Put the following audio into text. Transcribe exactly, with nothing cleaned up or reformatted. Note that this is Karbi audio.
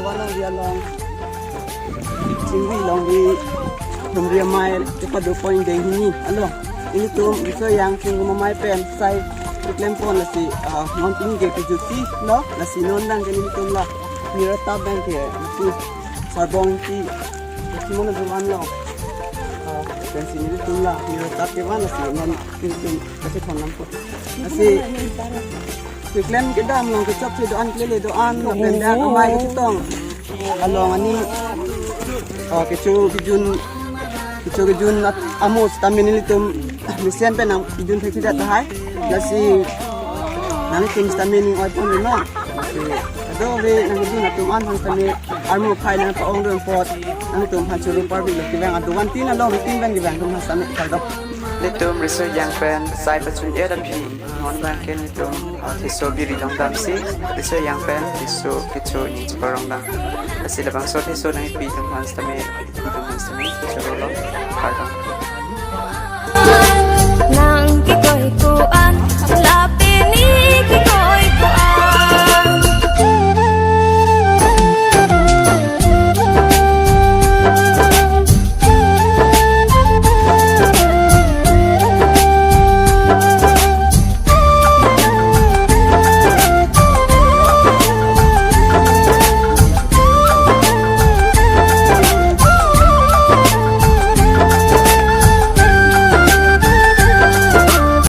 Along dia long. Chingri longri. Humri amei kepadopon deng hini. Alo. Ilitum riso yang chingrum amei pen sai keklempon lasi, ah, non pini ke kejutsi lo, lasi non abang ke ilitum la. Mirta abang ke, lasi Sarbong Ingti, lasi mon aduan lo. Ah, pensi ilitum la, mirta kevan lasi non ilitum kasi thon lampo. Lasi keklem kedam along kechokche do-an, kelele do-an, lapen dak amei kachetong along ani, oh, kecho kejun, kecho kejun at amo sitame nelitum mesen pen nangkejun thekthedet tahai. Lasi nanglitum sitame ning oipon rima. Lasi kadokave nangkejun atum an aphan sitame armu aphai nangpa-ong do apot nanglitum aphan choro parpilo, kevang aduan tin along tin pen kevang atum aphan sitame kardom. Nelitum riso yang pen sai pachun-et aphi, non abang ke nelitum, ah, theso biri long damsi, riso yang pen theso kecho ni cheparong dam. Lasi labangso theso nangpi atum aphan sitame, atum aphan sitame choro lo, kardom.